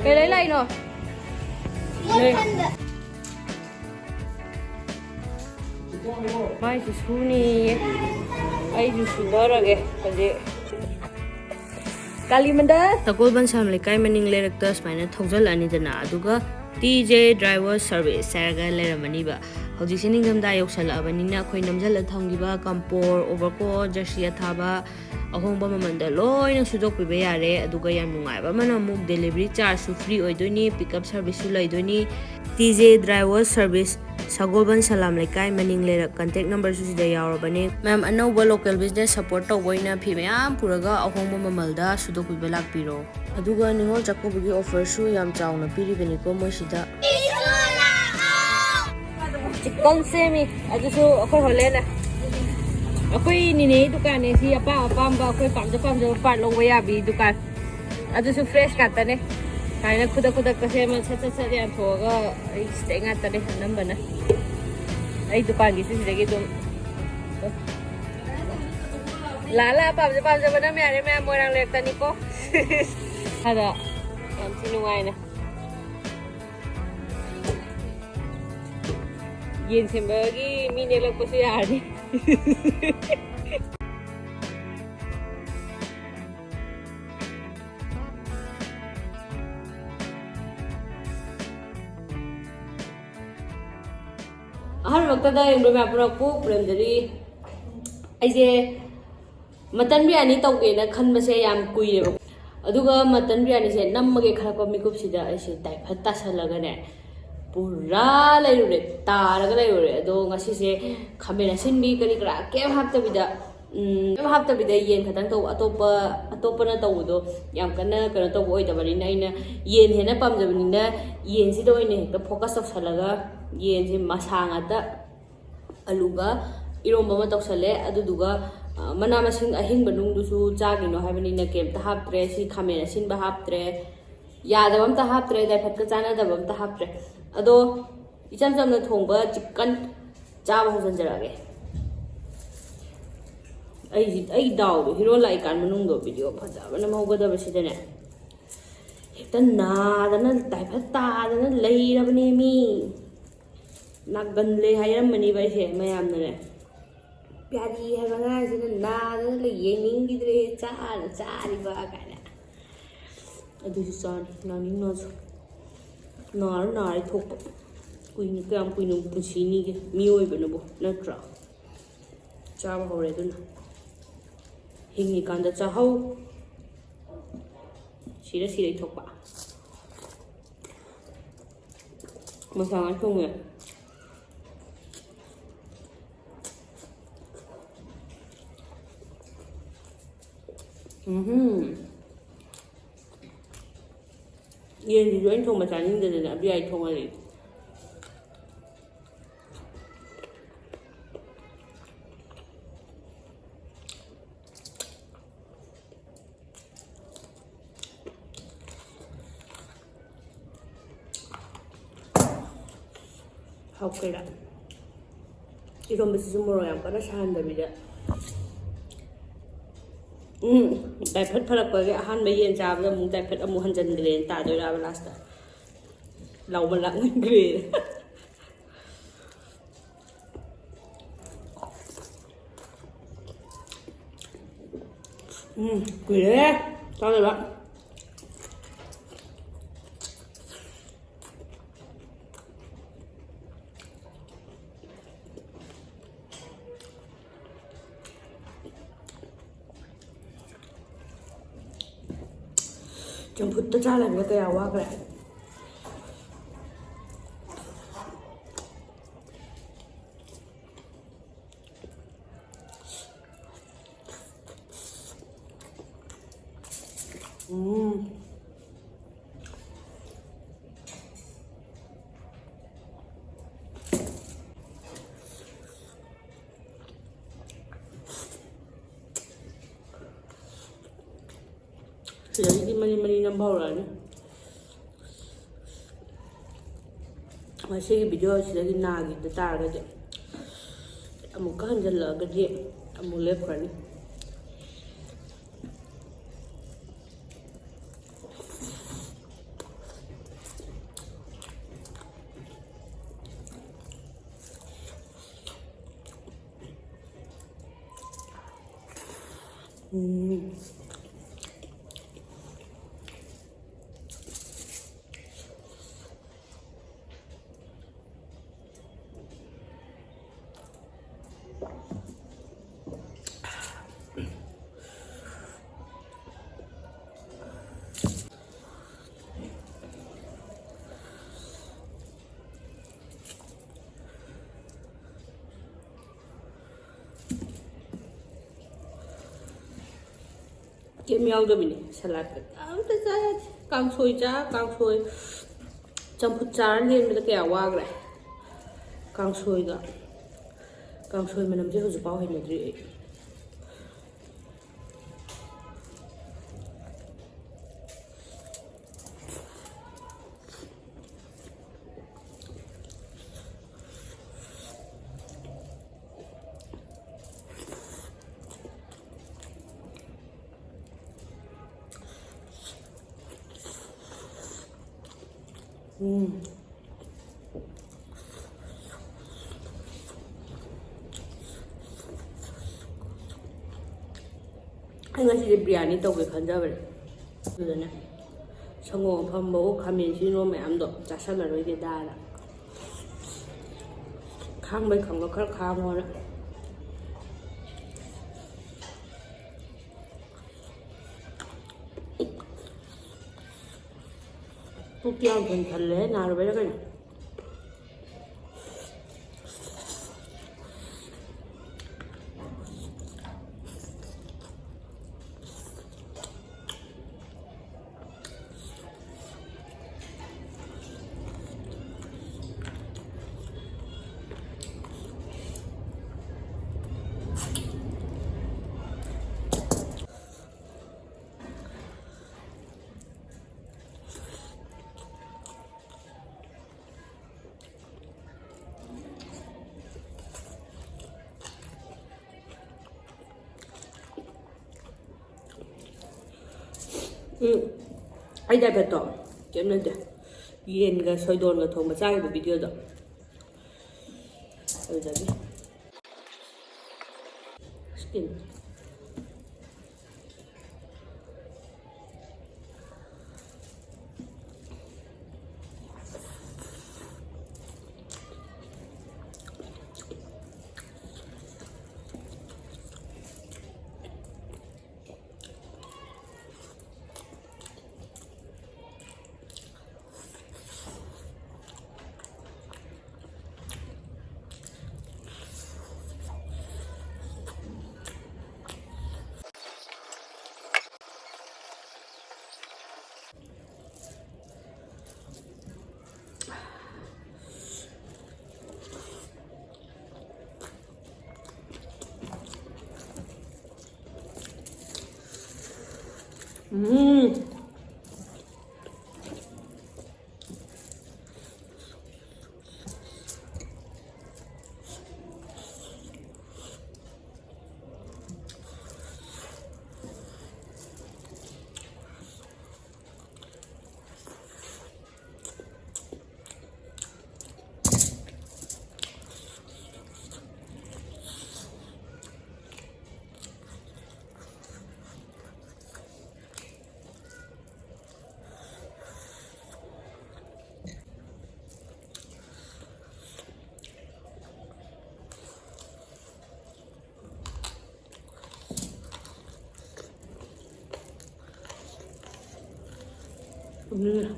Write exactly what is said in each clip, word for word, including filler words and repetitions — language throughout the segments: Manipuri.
ꯀꯩ ꯂꯩ ꯂꯥꯛꯏꯅꯣ? ꯃꯥꯏꯁꯨ ꯁꯨꯅꯤꯌꯦ꯫ ꯑꯩꯁꯨ ꯁꯨꯗꯔꯒꯦ ꯍꯧꯖꯤꯛ꯫ ꯀꯥꯂꯤꯃꯟꯗ ꯁꯒꯣꯜꯕꯟ ꯁꯂꯥꯝ ꯂꯩꯀꯥꯏ ꯃꯅꯤꯡ ꯂꯩꯔꯛꯇ ꯁꯨꯃꯥꯏꯅ ꯊꯧꯖꯤꯜꯂꯛꯑꯅꯤꯗꯅ, ꯑꯗꯨꯒ ꯇꯤ ꯖꯦ ꯗ꯭ꯔꯥꯏꯚꯔ ꯁꯔꯚꯤꯁ ꯍꯥꯏꯔꯒ ꯂꯩꯔꯝꯃꯅꯤꯕ꯫ ꯍꯧꯖꯤꯛꯁꯦ ꯅꯤꯡꯊꯝꯊꯥ ꯌꯧꯁꯜꯂꯛꯑꯕꯅꯤꯅ ꯑꯩꯈꯣꯏ ꯅꯝꯁꯤꯜꯂ ꯊꯝꯈꯤꯕ ꯀꯝꯄꯣꯔ, ꯑꯣꯚꯔꯀꯣꯠ, ꯖꯔꯁꯤ ꯑꯊꯥꯕ, ꯑꯍꯣꯡꯕ ꯃꯃꯜꯗ ꯂꯣꯏꯅ ꯁꯨꯗꯣꯛꯄꯤꯕ ꯌꯥꯔꯦ꯫ ꯑꯗꯨꯒ ꯌꯥꯝ ꯅꯨꯡꯉꯥꯏꯕ ꯑꯃꯅ ꯑꯃꯨꯛ ꯗꯦꯂꯤꯚꯔꯤ ꯆꯥꯔꯖꯁꯨ ꯐ꯭ꯔꯤ ꯑꯣꯏꯗꯣꯏꯅꯤ, ꯄꯤꯛ ꯑꯞ ꯁꯔꯚꯤꯁꯁꯨ ꯂꯩꯗꯣꯏꯅꯤ꯫ T J driver service, Sagolband Salam Leikai ꯃꯅꯤꯡ ꯂꯩꯔꯛ꯫ ꯀꯟꯇꯦꯛ ꯅꯝꯕꯔꯁꯨ ꯁꯤꯗ ꯌꯥꯎꯔꯕꯅꯦ꯫ ꯃꯌꯥꯝ, ꯑꯅꯧꯕ ꯂꯣꯀꯦꯜ ꯕꯤꯖꯤꯅꯦꯁ ꯁꯄꯣꯔꯠ ꯇꯧꯕ ꯑꯣꯏꯅ ꯐꯤ ꯃꯌꯥꯝ ꯄꯨꯔꯒ ꯑꯍꯣꯡꯕ ꯃꯃꯜꯗ ꯁꯨꯗꯣꯛꯄꯤꯕ ꯂꯥꯛꯄꯤꯔꯣ꯫ ꯑꯗꯨꯒ ꯅꯤꯉꯣꯜ ꯆꯥꯛꯀꯧꯕꯒꯤ ꯑꯣꯐꯔꯁꯨ ꯌꯥꯝ ꯆꯥꯎꯅ ꯄꯤꯔꯤꯕꯅꯤꯀꯣ ꯃꯣꯏꯁꯤꯗ꯫ ꯆꯤꯛꯀꯟ ꯁꯦꯝꯃꯤ, ꯑꯗꯨꯁꯨ ꯑꯩꯈꯣꯏ ꯍꯣꯂꯦꯟꯅ꯫ ꯑꯩꯈꯣꯏ ꯅꯤꯅꯦꯒꯤ ꯗꯨꯀꯥꯟꯅꯦ ꯁꯤ, ꯑꯄꯥꯝ ꯑꯄꯥꯝꯕ ꯑꯩꯈꯣꯏ ꯄꯥꯝꯖ ꯄꯥꯝꯖꯕ ꯄꯥꯔꯠ ꯂꯧꯕ ꯌꯥꯕꯤ ꯗꯨꯀꯥꯟ꯫ ꯑꯗꯨꯁꯨ ꯐ꯭ꯔꯦꯁ ꯉꯥꯛꯇꯅꯦ꯫ ꯁꯨꯃꯥꯏꯅ ꯈꯨꯗꯛ ꯈꯨꯗꯛꯇ ꯁꯦꯝꯃ ꯁꯠ ꯁꯠ ꯁꯠ ꯌꯥꯟꯊꯣꯛꯑꯒ ꯑꯩ ꯁꯤꯗꯩ ꯉꯥꯛꯇꯅꯦ ꯑꯅꯝꯕꯅ꯫ ꯑꯩ ꯗꯨꯀꯥꯟꯒꯤꯁꯨ ꯁꯤꯗꯒꯤ ꯑꯗꯨꯝ꯫ ꯂꯥ ꯂꯥ ꯄꯥꯝꯖ ꯄꯥꯝꯖꯕꯅ ꯃꯌꯥꯝ ꯃꯌꯥꯝ ꯃꯣꯏꯔꯥꯡ ꯂꯩꯔꯛꯇꯅꯤꯀꯣ꯫ ꯑꯗ ꯌꯥꯝ ꯊꯤ ꯅꯨꯡꯉꯥꯏꯅ꯫ ꯌꯦꯟ ꯁꯦꯝꯕꯒꯤ ꯃꯤ ꯅꯦꯛꯂꯛꯄꯁꯨ ꯌꯥꯔꯅꯤ꯫ ꯑꯍꯥꯟꯕꯃꯛꯇꯗ ꯌꯦꯡꯕ ꯃꯌꯥꯝ ꯄꯨꯝꯅꯃꯛꯄꯨ ꯈꯨꯔꯨꯝꯖꯔꯤ꯫ ꯑꯩꯁꯦ ꯃꯇꯟ ꯕꯤꯔꯌꯥꯅꯤ ꯇꯧꯒꯦꯅ ꯈꯟꯕꯁꯦ ꯌꯥꯝ ꯀꯨꯏꯔꯦꯕ꯫ ꯑꯗꯨꯒ ꯃꯇꯟ ꯕꯤꯔꯌꯥꯅꯤꯁꯦ ꯅꯝꯃꯒꯦ ꯈꯜꯂꯛꯄ ꯃꯤꯀꯨꯞꯁꯤꯗ ꯑꯩꯁꯦ ꯗꯥꯏꯐꯠ ꯇꯥꯁꯜꯂꯒꯅꯦ, ꯄꯨꯔꯥ ꯂꯩꯔꯨꯔꯦ, ꯇꯥꯔꯒ ꯂꯩꯔꯨꯔꯦ꯫ ꯑꯗꯣ ꯉꯁꯤꯁꯦ ꯈꯥꯃꯦꯟ ꯑꯁꯤꯟꯕꯤ ꯀꯔꯤ ꯀꯔꯥ ꯀꯩꯝ ꯍꯥꯞꯇꯕꯤꯗ, ꯎꯝ, ꯀꯩꯝ ꯍꯥꯞꯇꯕꯤꯗ ꯌꯦꯟ ꯈꯛꯇꯪ ꯇꯧꯕ, ꯑꯇꯣꯞꯄ, ꯑꯇꯣꯞꯄꯅ ꯇꯧꯕꯗꯣ ꯌꯥꯝ ꯀꯟꯅ ꯀꯩꯅꯣ ꯇꯧꯕ ꯑꯣꯏꯗꯕꯅꯤꯅ ꯑꯩꯅ ꯌꯦꯟ ꯍꯦꯟꯅ ꯄꯥꯝꯖꯕꯅꯤꯅ ꯌꯦꯟꯁꯤꯗ ꯑꯣꯏꯅ ꯍꯦꯛꯇ ꯐꯣꯀꯁ ꯇꯧꯁꯜꯂꯒ ꯌꯦꯟꯁꯦ ꯃꯁꯥ ꯉꯥꯛꯇ ꯑꯂꯨꯒ ꯏꯔꯣꯝꯕ ꯑꯃ ꯇꯧꯁꯜꯂꯦ꯫ ꯑꯗꯨꯗꯨꯒ, ꯑ, ꯃꯅꯥ ꯃꯁꯤꯡ ꯑꯍꯤꯡꯕ ꯅꯨꯡꯗꯨꯁꯨ ꯆꯥꯒꯤꯅꯣ ꯍꯥꯏꯕꯅꯤꯅ ꯀꯩꯝꯇ ꯍꯥꯞꯇ꯭ꯔꯦ꯫ ꯁꯤ ꯈꯥꯃꯦꯟ ꯑꯁꯤꯟꯕ ꯍꯥꯞꯇ꯭ꯔꯦ, ꯌꯥꯗꯕ ꯑꯝꯇ ꯍꯥꯞꯇ꯭ꯔꯦ, ꯗꯥꯏꯐꯠꯀ ꯆꯥꯟꯅꯗꯕ ꯑꯝꯇ ꯍꯥꯞꯇ꯭ꯔꯦ꯫ ꯑꯗꯣ ꯏꯆꯝ ꯆꯝꯅ ꯊꯣꯡꯕ ꯆꯤꯛꯀꯟ ꯆꯥꯕ ꯍꯧꯖꯤꯟꯖꯔꯛꯑꯒꯦ꯫ ꯑꯩꯁꯤ, ꯑꯩ ꯗꯥꯎꯗꯣ ꯍꯤꯔꯣ ꯂꯥꯛꯏꯀꯥꯟ ꯃꯅꯨꯡꯗꯣ ꯚꯤꯗꯤꯑꯣ ꯐꯖꯕꯅ ꯍꯧꯒꯗꯕꯁꯤꯗꯅꯦ, ꯍꯦꯛꯇ ꯅꯥꯗꯅ ꯇꯥꯏꯐꯠ ꯇꯥꯗꯅ ꯂꯩꯔꯕꯅꯦ ꯃꯤ꯫ ꯅꯥꯒꯜꯂꯦ ꯍꯥꯏꯔꯝꯕꯅꯦꯕ ꯑꯩꯁꯦ ꯃꯌꯥꯝꯅꯅꯦ꯫ ꯄ꯭ꯌꯥꯔꯤ ꯍꯥꯏꯕ ꯑꯉꯥꯡꯁꯤꯅ ꯅꯥꯗꯅ ꯂꯩ, ꯌꯦꯡꯅꯤꯡꯈꯤꯗ꯭ꯔꯦ, ꯆꯥꯔ ꯆꯥꯔꯤꯕ ꯀꯥꯏꯅ꯫ ꯑꯗꯨꯁꯨ ꯆꯥꯅꯤ, ꯅꯥꯅꯤꯡ ꯅꯥꯁꯨ꯫ ꯅꯥꯔ ꯅꯥꯔꯦ ꯊꯣꯛꯄ꯫ ꯀꯨꯏꯅ, ꯀꯌꯥꯝ ꯀꯨꯏꯅ ꯄꯨꯟꯁꯤꯅꯤꯒꯦ ꯃꯤꯑꯣꯏꯕꯅꯕꯨ, ꯅꯠꯇ꯭ꯔꯥ? ꯆꯥꯕ ꯍꯧꯔꯦ ꯑꯗꯨꯅ꯫ ꯍꯤꯡꯉꯤꯀꯥꯟꯗ ꯆꯥꯍꯧ꯫ ꯁꯤꯔ ꯁꯤꯔ ꯊꯣꯛꯄ꯫ ꯃꯁꯥ ꯉꯥꯛ ꯊꯣꯡꯉꯦ꯫ ꯎꯝꯍꯨꯝ꯫ ꯌꯦꯟꯁꯤꯁꯨ ꯑꯩꯅ ꯊꯣꯡꯕ ꯆꯥꯅꯤꯡꯗꯗꯅ ꯑꯕꯤꯌꯥꯏ ꯊꯣꯡꯍꯜꯂꯤ꯫ ꯍꯥꯎꯈ꯭ꯔꯦꯗ꯫ ꯏꯔꯣꯝꯕꯁꯤꯁꯨ ꯃꯣꯔꯣꯛ ꯌꯥꯝ ꯀꯟꯅ ꯁꯥꯍꯟꯗꯕꯤꯗ꯫ ꯎꯝ, ꯇꯥꯏꯐꯠ ꯐꯔꯛꯄꯒꯤ ꯑꯍꯥꯟꯕ ꯌꯦꯟ ꯆꯥꯕꯗ ꯑꯃꯨꯛ ꯇꯥꯏꯐꯠ ꯑꯃꯨꯛ ꯍꯟꯖꯤꯟꯈ꯭ꯔꯦꯅ ꯇꯥꯗꯣꯏꯔꯕ ꯂꯥꯁꯇ? ꯂꯥꯎꯕ ꯂꯥꯛꯅꯤꯡꯈ꯭ꯔꯦ꯫ ꯎꯝ, ꯀꯨꯏꯔꯦ ꯆꯥꯗꯕ꯫ ꯆꯝꯐꯨꯠꯇ ꯆꯥ ꯂꯩꯕꯗ ꯀꯌꯥ ꯋꯥꯈ꯭ꯔꯦ꯫ ꯎꯝ꯫ ꯁꯤꯗꯒꯤꯗꯤ ꯃꯔꯤ ꯃꯔꯤ ꯅꯝꯕ ꯍꯧꯔꯛꯑꯅꯤ꯫ ꯉꯁꯤꯒꯤ ꯚꯤꯗꯤꯑꯣ ꯑꯁꯤꯗꯒꯤ ꯅꯥꯈꯤꯕ ꯇꯥꯔꯒꯗꯤ, ꯑꯃꯨꯛꯀ ꯍꯟꯖꯜꯂꯛꯑꯒꯗꯤ ꯑꯃꯨꯛ ꯂꯦꯞꯈ꯭ꯔꯅꯤ꯫ ꯎꯝ꯫ ꯀꯩꯝ ꯌꯥꯎꯗꯕꯤꯅꯦ ꯁꯂꯥꯠꯀ ꯑꯝꯇ ꯆꯥ ꯌꯥꯗꯦ꯫ ꯀꯥꯡꯁꯣꯏ ꯆꯥ, ꯀꯥꯡꯁꯣꯏ ꯆꯝꯐꯨꯠ ꯆꯥꯔ ꯂꯦꯟꯕꯗ ꯀꯌꯥ ꯋꯥꯈ꯭ꯔꯦ꯫ ꯀꯥꯡꯁꯣꯏꯒ, ꯀꯥꯡꯁꯣꯏ ꯃꯅꯝꯁꯦ ꯍꯧꯖꯤꯛꯐꯥꯎ ꯍꯩꯅꯗ꯭ꯔꯤ ꯑꯩ꯫ ꯎꯝ꯫ ꯑꯩ ꯉꯁꯤꯗꯤ ꯕꯤꯔꯌꯥꯅꯤ ꯇꯧꯒꯦ ꯈꯟꯖꯕꯅꯦ꯫ ꯑꯗꯨꯗꯅꯦ ꯁꯪꯒꯣꯝ ꯑꯐꯝꯕꯑꯣ ꯈꯥꯃꯦꯟ ꯑꯁꯤꯟꯕꯑꯣ ꯃꯌꯥꯝꯗꯣ ꯆꯥꯁꯜꯂꯔꯣꯏꯒꯦꯗꯥꯅ꯫ ꯈꯥꯡꯕꯩ ꯈꯥꯡꯕ ꯈꯔ ꯈꯥꯡꯉꯣꯅ꯫ ꯄꯨꯛꯇꯤ ꯌꯥꯝ ꯊꯟ ꯊꯜꯂꯦꯍꯦ, ꯅꯥꯔꯨꯕꯩꯔ ꯀꯩꯅꯣ? ꯎꯝ, ꯑꯩ diabetꯇꯣ ꯀꯩꯝ ꯂꯩꯇꯦ꯫ ꯌꯦꯟꯒ ꯁꯣꯏꯗꯣꯟꯒ ꯊꯣꯡꯕ ꯆꯥꯈꯤꯕ videoꯗꯣ ꯑꯗꯨꯗꯒꯤ꯫ Skin꯫ ꯎꯝ꯫ ꯎꯝ꯫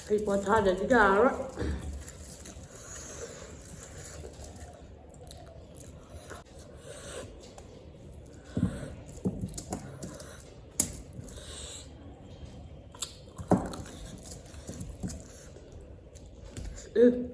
ꯑꯩ ꯄꯣꯊꯥꯗꯗꯤ ꯌꯥꯔꯔꯣꯏ꯫ ꯎꯝ꯫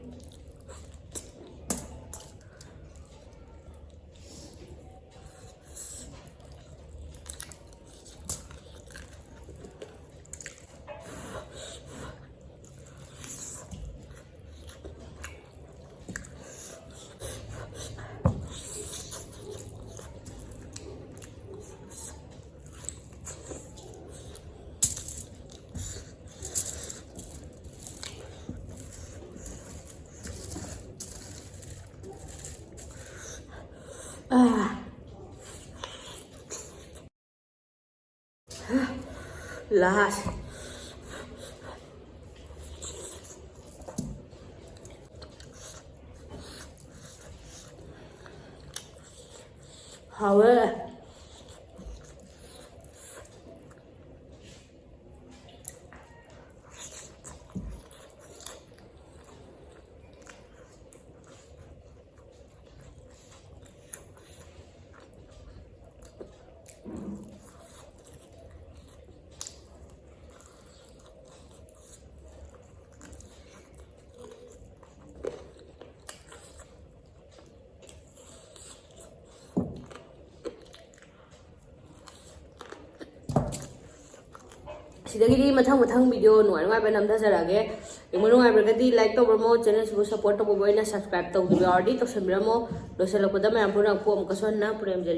ꯑꯥ꯫ ꯂꯥꯁ꯫ ꯍꯥꯎꯋꯦ꯫ ꯁꯤꯗꯒꯤꯗꯤ ꯃꯊꯪ ꯃꯊꯪ video ꯅꯨꯡꯉꯥꯏ ꯅꯨꯡꯉꯥꯏꯕ ꯅꯝꯊꯖꯔꯛꯑꯒꯦ꯫ ꯌꯦꯡꯕ ꯅꯨꯡꯉꯥꯏꯕꯤꯔꯒꯗꯤ like ꯇꯧꯕꯤꯔꯝꯃꯣ, channel ꯁꯤꯕꯨ support ꯇꯧꯕꯤꯕ ꯑꯣꯏꯅ subscribe ꯇꯧꯗꯕ ꯌꯥꯎꯔꯗꯤ ꯇꯧꯁꯟꯕꯤꯔꯝꯃꯣ꯫ ꯂꯣꯏꯁꯤꯜꯂꯛꯄꯗ ꯃꯌꯥꯝ ꯄꯨꯝꯅꯃꯛꯄꯨ ꯑꯃꯨꯛꯀꯁꯨ ꯍꯟꯅ ꯄꯨꯔꯦꯝꯖꯔꯤ꯫